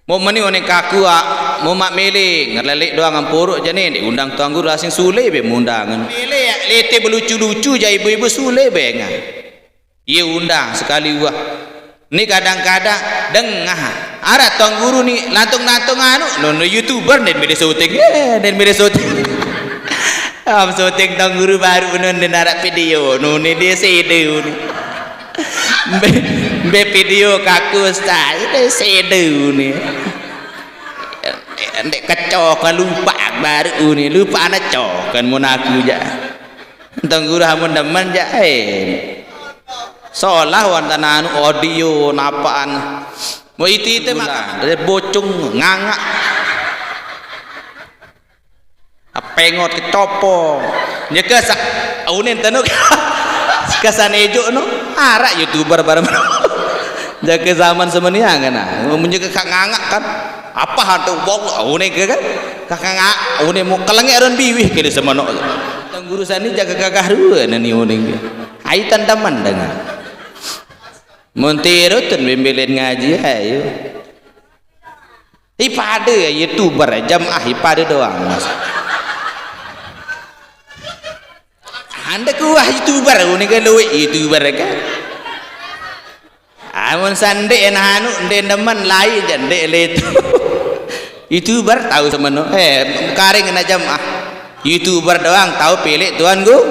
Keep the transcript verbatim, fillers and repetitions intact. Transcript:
Mo meni oning kaku, ah, mo mak mele, ngerlelek doang ampuruk jane, diundang Tuan Guru asing sule be mundangan. Mele, ya, lete belucu-lucu, ja ibu-ibu sule be ngan. Iye undang sekali wah. Ni kadang-kadang dengah. Arak Tuan Guru ni lantung-lantung anu, no, no YouTuber nden mele syuting. Ye, nden mele syuting. Am syuting Tuan Guru baru no nden arak video, no ni dia sedu ni. Mbe, mbe video kaku ustaz, dia sedu ni. Ndek kecok lupa baru ni, lupa anak cok kan mun aku ja. Tuan Guru amun demen ja, eh. Solah wonten anu audio napaan. Mau itu-itu maka dari bocung ngangak. Pengot kecopo. Nyeke sak unin tenu. Kesan ejo no. Arak YouTuber bareng. Jake zaman semenian kan. Mun nyeke kak ngangak kan. Apa hantu bok unin ke kan? Kakak ngak unin mau kelengek ron biwih kene semeno. Tuan Guru sani jaga gagah ruan ni unin. Ai tandaman dengan. Mun tiru tun bimbelin ngaji ayo. Ipade YouTuber jamaah ipade doang. Ande kuah YouTuber, unin ke luwih YouTuber ke. Amun sandek enak anu, ndek demen lain ja ndek letu. YouTuber tahu semeno. Eh, karing kena jamaah. YouTuber doang tahu pilih Tuan Guru.